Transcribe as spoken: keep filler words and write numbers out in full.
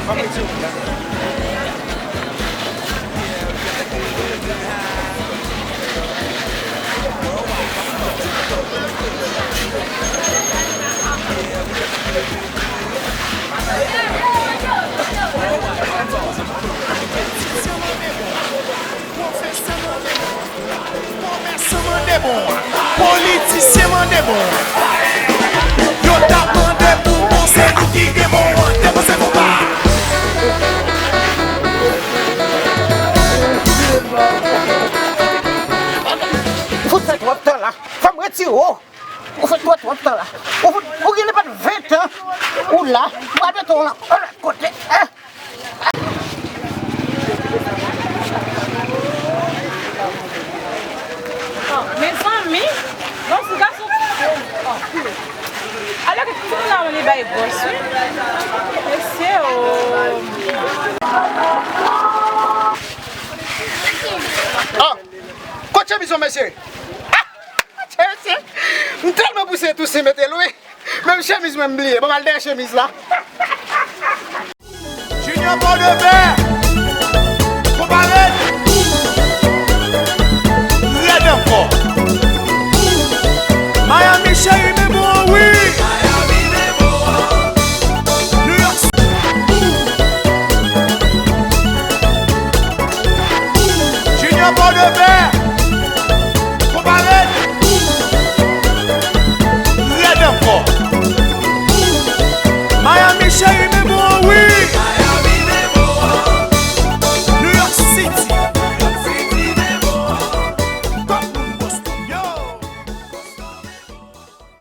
Kòmèsan mande bon an, politisyen mande bon an. Yo t ap mande pou bon, se nou ki gen bon an, depanse konpa. Ou fout fè twòp tan la. Fò m retire w. Ou fè twòp, twòp tan la. Ou, ou genlè pa t ven tan ou la. Ou pral mete w nan yon lòt kote. Eh. Mezanmi, non, ti gason. Alò ke ti moun la li bay bòs, wi. Mesye, o. Ah, kot chemiz ou, mesye? Mesye, m tèlman pouse toussaint mete l wi. Menm chemiz mwen m bliye. Bon, m al dèyè chemiz la. Junior Pòdepè.